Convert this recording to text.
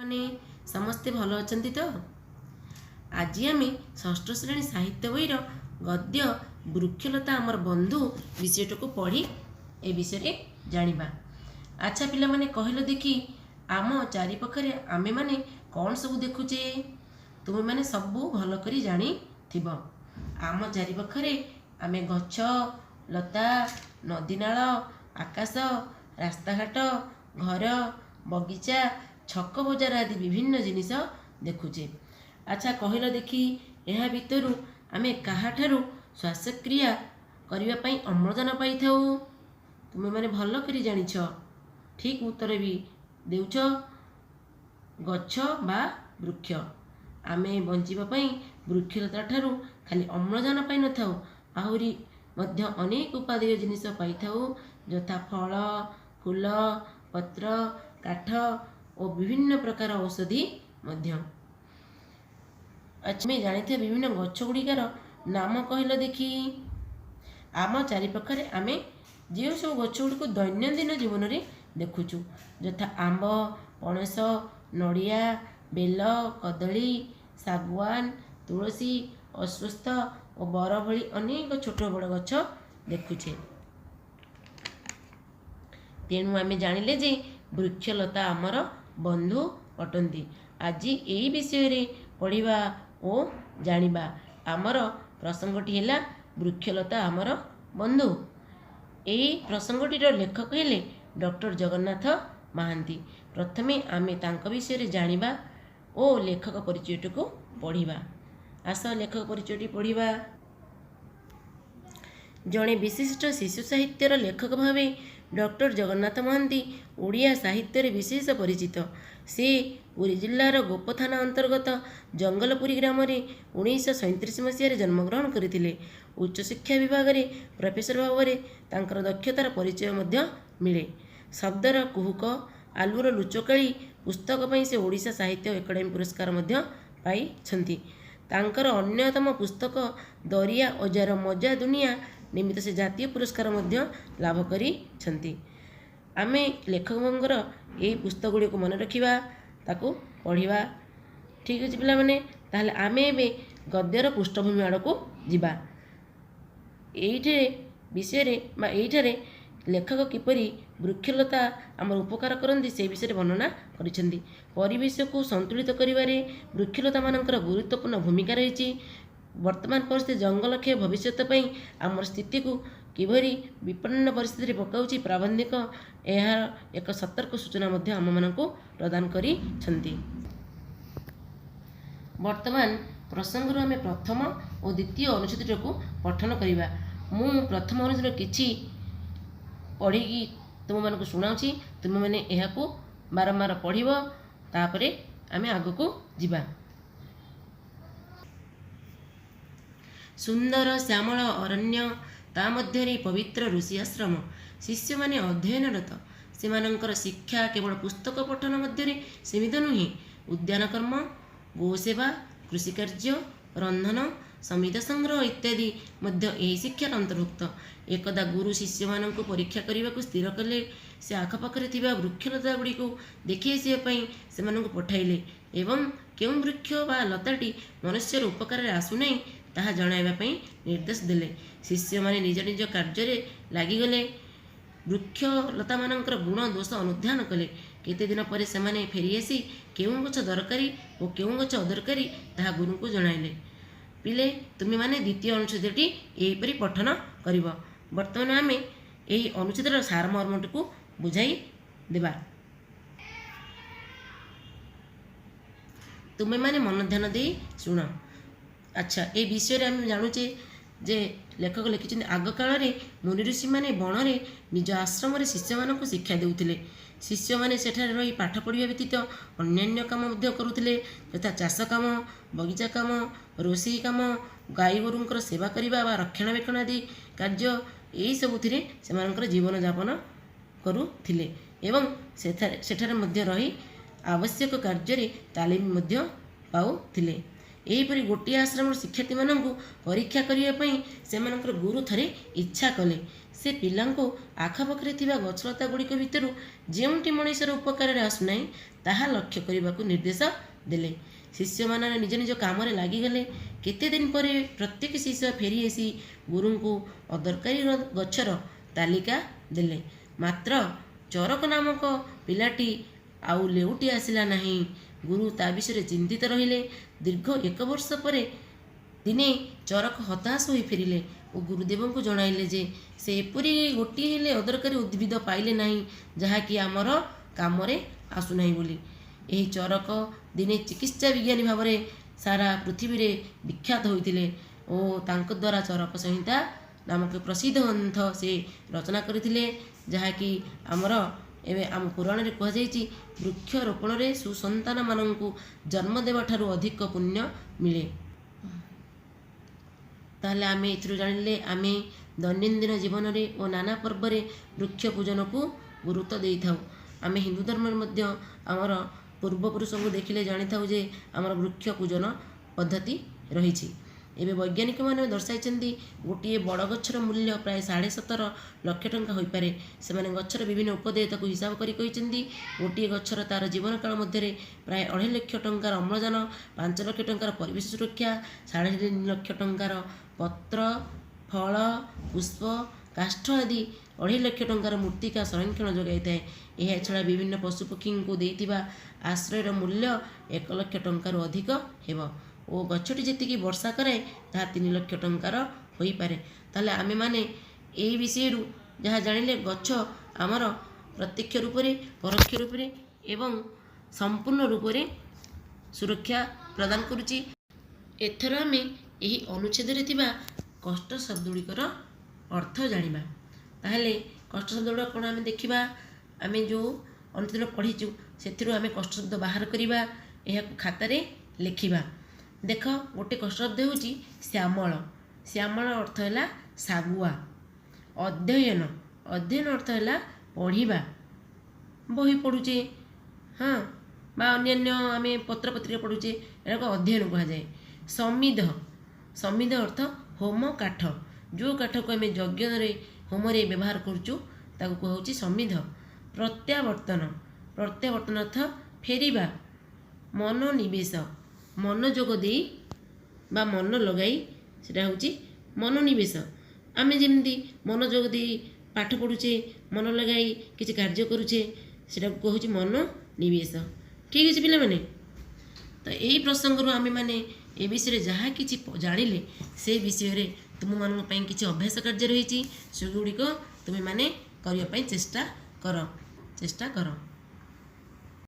ମାନେ ସମସ୍ତେ ଭଲ ଅଛନ୍ତି ତ? ଆଜି ଆମେ ଷଷ୍ଠ ଶ୍ରେଣୀ ସାହିତ୍ୟ ବହିର ଗଦ୍ୟ ବୃକ୍ଷଲତା ଆମର ବନ୍ଧୁ ବିଷୟଟିକୁ ପଢ଼ି ଏ ବିଷୟରେ ଜାଣିବା। ଆଚ୍ଛା ପିଲାମାନେ, କହିଲ ଦେଖି ଆମ ଚାରିପାଖରେ ଆମେମାନେ କ'ଣ ସବୁ ଦେଖୁଛେ? ତୁମେମାନେ ସବୁ ଭଲ କରି ଜାଣିଥିବ। ଆମ ଚାରିପାଖରେ ଆମେ ଗଛ ଲତା, ନଦୀନାଳ, ଆକାଶ, ରାସ୍ତାଘାଟ, ଘର, ବଗିଚା, ଛକ ବଜାର ଆଦି ବିଭିନ୍ନ ଜିନିଷ ଦେଖୁଛେ। ଆଚ୍ଛା କହିଲ ଦେଖି, ଏହା ଭିତରୁ ଆମେ କାହାଠାରୁ ଶ୍ୱାସକ୍ରିୟା କରିବା ପାଇଁ ଅମ୍ଳଜାନ ପାଇଥାଉ? ତୁମେମାନେ ଭଲ କରି ଜାଣିଛ, ଠିକ୍ ଉତ୍ତର ବି ଦେଉଛ, ଗଛ ବା ବୃକ୍ଷ। ଆମେ ବଞ୍ଚିବା ପାଇଁ ବୃକ୍ଷଲତା ଠାରୁ ଖାଲି ଅମ୍ଳଜାନ ପାଇନଥାଉ, ଆହୁରି ମଧ୍ୟ ଅନେକ ଉପାଦେୟ ଜିନିଷ ପାଇଥାଉ, ଯଥା ଫଳ, ଫୁଲ, ପତ୍ର, କାଠ ଓ ବିଭିନ୍ନ ପ୍ରକାର ଔଷଧି ମଧ୍ୟ। ଆଚ୍ଛା, ଆମେ ଜାଣିଥିବା ବିଭିନ୍ନ ଗଛ ଗୁଡ଼ିକର ନାମ କହିଲ ଦେଖି। ଆମ ଚାରିପାଖରେ ଆମେ ଯେଉଁ ସବୁ ଗଛ ଗୁଡ଼ିକୁ ଦୈନନ୍ଦିନ ଜୀବନରେ ଦେଖୁଛୁ, ଯଥା ଆମ୍ବ, ପଣସ, ନଡ଼ିଆ, ବେଲ, କଦଳୀ, ଶାଗୁଆନ, ତୁଳସୀ, ଅଶ୍ୱତ୍ଥ ଓ ବର ଭଳି ଅନେକ ଛୋଟ ବଡ଼ ଗଛ ଦେଖୁଛେ। ତେଣୁ ଆମେ ଜାଣିଲେ ଯେ ବୃକ୍ଷଲତା ଆମର ବନ୍ଧୁ ଅଟନ୍ତି। ଆଜି ଏଇ ବିଷୟରେ ପଢ଼ିବା ଓ ଜାଣିବା। ଆମର ପ୍ରସଙ୍ଗଟି ହେଲା ବୃକ୍ଷଲତା ଆମର ବନ୍ଧୁ। ଏହି ପ୍ରସଙ୍ଗଟିର ଲେଖକ ହେଲେ ଡକ୍ଟର ଜଗନ୍ନାଥ ମହାନ୍ତି। ପ୍ରଥମେ ଆମେ ତାଙ୍କ ବିଷୟରେ ଜାଣିବା ଓ ଲେଖକ ପରିଚୟଟିକୁ ପଢ଼ିବା। ଆସ ଲେଖକ ପରିଚୟଟି ପଢ଼ିବା। ଜଣେ ବିଶିଷ୍ଟ ଶିଶୁ ସାହିତ୍ୟର ଲେଖକ ଭାବେ ଡକ୍ଟର ଜଗନ୍ନାଥ ମହାନ୍ତି ଓଡ଼ିଆ ସାହିତ୍ୟରେ ବିଶେଷ ପରିଚିତ। ସେ ପୁରୀ ଜିଲ୍ଲାର ଗୋପ ଥାନା ଅନ୍ତର୍ଗତ ଜଙ୍ଗଲପୁରୀ ଗ୍ରାମରେ 1937 ମସିହାରେ ଜନ୍ମଗ୍ରହଣ କରିଥିଲେ। ଉଚ୍ଚଶିକ୍ଷା ବିଭାଗରେ ପ୍ରଫେସର ଭାବରେ ତାଙ୍କର ଦକ୍ଷତାର ପରିଚୟ ମଧ୍ୟ ମିଳେ। ଶବ୍ଦର କୁହୁକ, ଆଲୁଅର ଲୁଚକାଳି ପୁସ୍ତକ ପାଇଁ ସେ ଓଡ଼ିଶା ସାହିତ୍ୟ ଏକାଡେମୀ ପୁରସ୍କାର ମଧ୍ୟ ପାଇଛନ୍ତି। ତାଙ୍କର ଅନ୍ୟତମ ପୁସ୍ତକ ଦରିଆ ଅଜାର ମଜା ଦୁନିଆ ନିମିତ୍ତ ସେ ଜାତୀୟ ପୁରସ୍କାର ମଧ୍ୟ ଲାଭ କରିଛନ୍ତି। ଆମେ ଲେଖକଙ୍କର ଏଇ ପୁସ୍ତକ ଗୁଡ଼ିକୁ ମନେ ରଖିବା, ତାକୁ ପଢ଼ିବା। ଠିକ୍ ଅଛି ପିଲାମାନେ, ତାହେଲେ ଆମେ ଏବେ ଗଦ୍ୟର ପୃଷ୍ଠଭୂମି ଆଡ଼କୁ ଯିବା। ଏଇଠାରେ ବିଷୟରେ ବା ଏଇଠାରେ ଲେଖକ କିପରି ବୃକ୍ଷଲତା ଆମର ଉପକାର କରନ୍ତି ସେ ବିଷୟରେ ବର୍ଣ୍ଣନା କରିଛନ୍ତି। ପରିବେଶକୁ ସନ୍ତୁଳିତ କରିବାରେ ବୃକ୍ଷଲତାମାନଙ୍କର ଗୁରୁତ୍ୱପୂର୍ଣ୍ଣ ଭୂମିକା ରହିଛି। ବର୍ତ୍ତମାନ ପରିସ୍ଥିତି ଜଙ୍ଗଲ କ୍ଷୟ ଭବିଷ୍ୟତ ପାଇଁ ଆମର ସ୍ଥିତିକୁ କିପରି ବିପନ୍ନ ପରିସ୍ଥିତିରେ ପକାଉଛି, ପ୍ରାବନ୍ଧିକ ଏହାର ଏକ ସତର୍କ ସୂଚନା ମଧ୍ୟ ଆମମାନଙ୍କୁ ପ୍ରଦାନ କରିଛନ୍ତି। ବର୍ତ୍ତମାନ ପ୍ରସଙ୍ଗରୁ ଆମେ ପ୍ରଥମ ଓ ଦ୍ୱିତୀୟ ଅନୁଚ୍ଛେଦଟିକୁ ପଠନ କରିବା। ମୁଁ ପ୍ରଥମ ଅନୁଚ୍ଛେଦ କିଛି ପଢ଼ିକି ତୁମମାନଙ୍କୁ ଶୁଣାଉଛି, ତୁମେମାନେ ଏହାକୁ ବାରମ୍ବାର ପଢ଼ିବ, ତାପରେ ଆମେ ଆଗକୁ ଯିବା। ସୁନ୍ଦର ଶ୍ୟାମଳ ଅରଣ୍ୟ, ତା ମଧ୍ୟରେ ପବିତ୍ର ଋଷି ଆଶ୍ରମ। ଶିଷ୍ୟମାନେ ଅଧ୍ୟୟନରତ। ସେମାନଙ୍କର ଶିକ୍ଷା କେବଳ ପୁସ୍ତକ ପଠନ ମଧ୍ୟରେ ସୀମିତ ନୁହେଁ। ଉଦ୍ୟାନକର୍ମ, ଗୋସେବା, କୃଷିକାର୍ଯ୍ୟ, ରନ୍ଧନ, ସମିଧ ସଂଗ୍ରହ ଇତ୍ୟାଦି ମଧ୍ୟ ଏହି ଶିକ୍ଷାର ଅନ୍ତର୍ଭୁକ୍ତ। ଏକଦା ଗୁରୁ ଶିଷ୍ୟମାନଙ୍କୁ ପରୀକ୍ଷା କରିବାକୁ ସ୍ଥିର କଲେ। ସେ ଆଖପାଖରେ ଥିବା ବୃକ୍ଷଲତା ଗୁଡ଼ିକୁ ଦେଖି ଆସିବା ପାଇଁ ସେମାନଙ୍କୁ ପଠାଇଲେ ଏବଂ କେଉଁ ବୃକ୍ଷ ବା ଲତାଟି ମନୁଷ୍ୟର ଉପକାରରେ ଆସୁନାହିଁ ତାହା ଜଣାଇବା ପାଇଁ ନିର୍ଦ୍ଦେଶ ଦେଲେ। ଶିଷ୍ୟମାନେ ନିଜ ନିଜ କାର୍ଯ୍ୟରେ ଲାଗିଗଲେ। ବୃକ୍ଷ ଲତାମାନଙ୍କର ଗୁଣ ଦୋଷ ଅନୁଧ୍ୟାନ କଲେ। କେତେଦିନ ପରେ ସେମାନେ ଫେରିଆସି କେଉଁ ଗଛ ଦରକାରୀ ଓ କେଉଁ ଗଛ ଅଦରକାରୀ ତାହା ଗୁରୁଙ୍କୁ ଜଣାଇଲେ। ପିଲେ, ତୁମେମାନେ ଦ୍ୱିତୀୟ ଅନୁଚ୍ଛେଦଟି ଏହିପରି ପଠନ କରିବ। ବର୍ତ୍ତମାନ ଆମେ ଏହି ଅନୁଚ୍ଛେଦର ସାରମର୍ମଟିକୁ ବୁଝାଇ ଦେବା। ତୁମେମାନେ ମନ ଧ୍ୟାନ ଦେଇ ଶୁଣ। ଆଚ୍ଛା, ଏ ବିଷୟରେ ଆମେ ଜାଣୁଛେ ଯେ ଲେଖକ ଲେଖିଛନ୍ତି, ଆଗକାଳରେ ମୁନି ଋଷିମାନେ ବଣରେ ନିଜ ଆଶ୍ରମରେ ଶିଷ୍ୟମାନଙ୍କୁ ଶିକ୍ଷା ଦେଉଥିଲେ। ଶିଷ୍ୟମାନେ ସେଠାରେ ରହି ପାଠ ପଢ଼ିବା ବ୍ୟତୀତ ଅନ୍ୟାନ୍ୟ କାମ ମଧ୍ୟ କରୁଥିଲେ, ଯଥା ଚାଷ କାମ, ବଗିଚା କାମ, ରୋଷେଇ କାମ, ଗାଈ ଗୋରୁଙ୍କର ସେବା କରିବା ବା ରକ୍ଷଣାବେକ୍ଷଣ ଆଦି କାର୍ଯ୍ୟ। ଏହିସବୁଥିରେ ସେମାନଙ୍କର ଜୀବନଯାପନ କରୁଥିଲେ ଏବଂ ସେଠାରେ ମଧ୍ୟ ରହି ଆବଶ୍ୟକ କାର୍ଯ୍ୟରେ ତାଲିମ ମଧ୍ୟ ପାଉଥିଲେ। ଏହିପରି ଗୋଟିଏ ଆଶ୍ରମର ଶିକ୍ଷାର୍ଥୀମାନଙ୍କୁ ପରୀକ୍ଷା କରିବା ପାଇଁ ସେମାନଙ୍କର ଗୁରୁ ଥରେ ଇଚ୍ଛା କଲେ। ସେ ସେ ପିଲାଙ୍କୁ ଆଖପାଖରେ ଥିବା ଗଛଲତା ଗୁଡ଼ିକ ଭିତରୁ ଯେଉଁଟି ମଣିଷର ଉପକାରରେ ଆସୁନାହିଁ, ତାହା ଲକ୍ଷ୍ୟ କରିବାକୁ ନିର୍ଦ୍ଦେଶ ଦେଲେ। ଶିଷ୍ୟମାନେ ନିଜ ନିଜ କାମରେ ଲାଗିଗଲେ। କେତେ ଦିନ ପରେ ପ୍ରତ୍ୟେକ ଶିଷ୍ୟ ଫେରି ଆସି ଗୁରୁଙ୍କୁ ଅଦରକାରୀ ଗଛର ତାଲିକା ଦେଲେ। ମାତ୍ର ଚରକ ନାମକ ପିଲାଟି ଆଉ ଲେଉଟି ଆସିଲା ନାହିଁ। ଗୁରୁ ତା ବିଷୟରେ ଚିନ୍ତିତ ରହିଲେ। ଦୀର୍ଘ ଏକ ବର୍ଷ ପରେ ଦିନେ ଚରକ ହତାଶ ହୋଇ ଫେରିଲେ ଓ ଗୁରୁଦେବଙ୍କୁ ଜଣାଇଲେ ଯେ ସେ ଏପରି ଗୋଟିଏ ହେଲେ ଅଦରକାରୀ ଉଦ୍ଭିଦ ପାଇଲେ ନାହିଁ, ଯାହାକି ଆମର କାମରେ ଆସୁନାହିଁ ବୋଲି। ଏହି ଚରକ ଦିନେ ଚିକିତ୍ସା ବିଜ୍ଞାନୀ ଭାବରେ ସାରା ପୃଥିବୀରେ ବିଖ୍ୟାତ ହୋଇଥିଲେ ଓ ତାଙ୍କ ଦ୍ୱାରା ଚରକ ସଂହିତା ନାମକ ପ୍ରସିଦ୍ଧ ଗ୍ରନ୍ଥ ସେ ରଚନା କରିଥିଲେ, ଯାହାକି ଆମର ଏବେ ଆମ ପୁରାଣରେ କୁହାଯାଇଛି, ବୃକ୍ଷରୋପଣରେ ସୁସନ୍ତାନମାନଙ୍କୁ ଜନ୍ମ ଦେବା ଠାରୁ ଅଧିକ ପୁଣ୍ୟ ମିଳେ। ତାହେଲେ ଆମେ ଏଥିରୁ ଜାଣିଲେ, ଆମେ ଦୈନନ୍ଦିନ ଜୀବନରେ ଓ ନାନା ପର୍ବରେ ବୃକ୍ଷ ପୂଜନକୁ ଗୁରୁତ୍ୱ ଦେଇଥାଉ। ଆମେ ହିନ୍ଦୁ ଧର୍ମରେ ମଧ୍ୟ ଆମର ପୂର୍ବପୁରୁଷଙ୍କୁ ଦେଖିଲେ ଜାଣିଥାଉ ଯେ ଆମର ବୃକ୍ଷ ପୂଜନ ପଦ୍ଧତି ରହିଛି। ଏବେ ବୈଜ୍ଞାନିକମାନେ ଦର୍ଶାଇଛନ୍ତି, ଗୋଟିଏ ବଡ଼ ଗଛର ମୂଲ୍ୟ ପ୍ରାୟ 17.5 ଲକ୍ଷ ଟଙ୍କା ହୋଇପାରେ। ସେମାନେ ଗଛର ବିଭିନ୍ନ ଉପାଦେୟତାକୁ ହିସାବ କରି କହିଛନ୍ତି, ଗୋଟିଏ ଗଛର ତା'ର ଜୀବନକାଳ ମଧ୍ୟରେ ପ୍ରାୟ 2.5 ଲକ୍ଷ ଟଙ୍କାର ଅମ୍ଳଜାନ, 5 ଲକ୍ଷ ଟଙ୍କାର ପରିବେଶ ସୁରକ୍ଷା, 3.5 ଲକ୍ଷ ଟଙ୍କାର ପତ୍ର, ଫଳ, ପୁଷ୍ପ, କାଷ୍ଠ ଆଦି 2.5 ଲକ୍ଷ ଟଙ୍କାର ମୃତ୍ତିକା ସଂରକ୍ଷଣ ଯୋଗାଇଥାଏ। ଏହା ଛଡ଼ା ବିଭିନ୍ନ ପଶୁପକ୍ଷୀଙ୍କୁ ଦେଇଥିବା ଆଶ୍ରୟର ମୂଲ୍ୟ 1 ଲକ୍ଷ ଟଙ୍କାରୁ ଅଧିକ ହେବ ଓ ଗଛଟି ଯେତିକି ବର୍ଷା କରାଏ, ତାହା 3 ଲକ୍ଷ ଟଙ୍କାର ହୋଇପାରେ। ତାହେଲେ ଆମେମାନେ ଏଇ ବିଷୟରୁ ଯାହା ଜାଣିଲେ, ଗଛ ଆମର ପ୍ରତ୍ୟକ୍ଷ ରୂପରେ, ପରୋକ୍ଷ ରୂପରେ ଏବଂ ସମ୍ପୂର୍ଣ୍ଣ ରୂପରେ ସୁରକ୍ଷା ପ୍ରଦାନ କରୁଛି। ଏଥର ଆମେ ଏହି ଅନୁଚ୍ଛେଦରେ ଥିବା କଷ୍ଟ ଶବ୍ଦ ଗୁଡ଼ିକର ଅର୍ଥ ଜାଣିବା। ତାହେଲେ କଷ୍ଟ ଶବ୍ଦ ଗୁଡ଼ିକ କ'ଣ ଆମେ ଦେଖିବା। ଆମେ ଯେଉଁ ଅନୁଚ୍ଛେଦ ପଢ଼ିଛୁ, ସେଥିରୁ ଆମେ କଷ୍ଟ ଶବ୍ଦ ବାହାର କରିବା, ଏହାକୁ ଖାତାରେ ଲେଖିବା। ଦେଖ, ଗୋଟେ କଷ୍ଟ ଶବ୍ଦ ହେଉଛି ଶ୍ୟାମଳ। ଶ୍ୟାମଳ ଅର୍ଥ ହେଲା ଶାଗୁଆ। ଅଧ୍ୟୟନ। ଅଧ୍ୟୟନ ଅର୍ଥ ହେଲା ପଢ଼ିବା। ବହି ପଢ଼ୁଛେ, ହଁ, ବା ଅନ୍ୟାନ୍ୟ ଆମେ ପତ୍ରପତ୍ରିକା ପଢ଼ୁଛେ, ଏଟାକୁ ଅଧ୍ୟୟନ କୁହାଯାଏ। ସମିଧ। ସମିଧ ଅର୍ଥ ହୋମ କାଠ। ଯେଉଁ କାଠକୁ ଆମେ ଯଜ୍ଞରେ, ହୋମରେ ବ୍ୟବହାର କରୁଛୁ, ତାକୁ କୁହାହେଉଛି ସମିଧ। ପ୍ରତ୍ୟାବର୍ତ୍ତନ। ପ୍ରତ୍ୟାବର୍ତ୍ତନ ଅର୍ଥ ଫେରିବା। ମନୋନିବେଶ। ମନୋଯୋଗ ଦେଇ ବା ମନ ଲଗାଇ, ସେଟା ହେଉଛି ମନୋନିବେଶ। ଆମେ ଯେମିତି ମନୋଯୋଗ ଦେଇ ପାଠ ପଢ଼ୁଛେ, ମନ ଲଗାଇ କିଛି କାର୍ଯ୍ୟ କରୁଛେ, ସେଟାକୁ କୁହାହେଉଛି ମନୋନିବେଶ। ଠିକ୍ ଅଛି ପିଲାମାନେ? ତ ଏଇ ପ୍ରସଙ୍ଗରୁ ଆମେମାନେ ଏ ବିଷୟରେ ଯାହା କିଛି ଜାଣିଲେ, ସେ ବିଷୟରେ ତୁମମାନଙ୍କ ପାଇଁ କିଛି ଅଭ୍ୟାସ କାର୍ଯ୍ୟ ରହିଛି। ସେଗୁଡ଼ିକ ତୁମେମାନେ କରିବା ପାଇଁ ଚେଷ୍ଟା କର, ଚେଷ୍ଟା କର।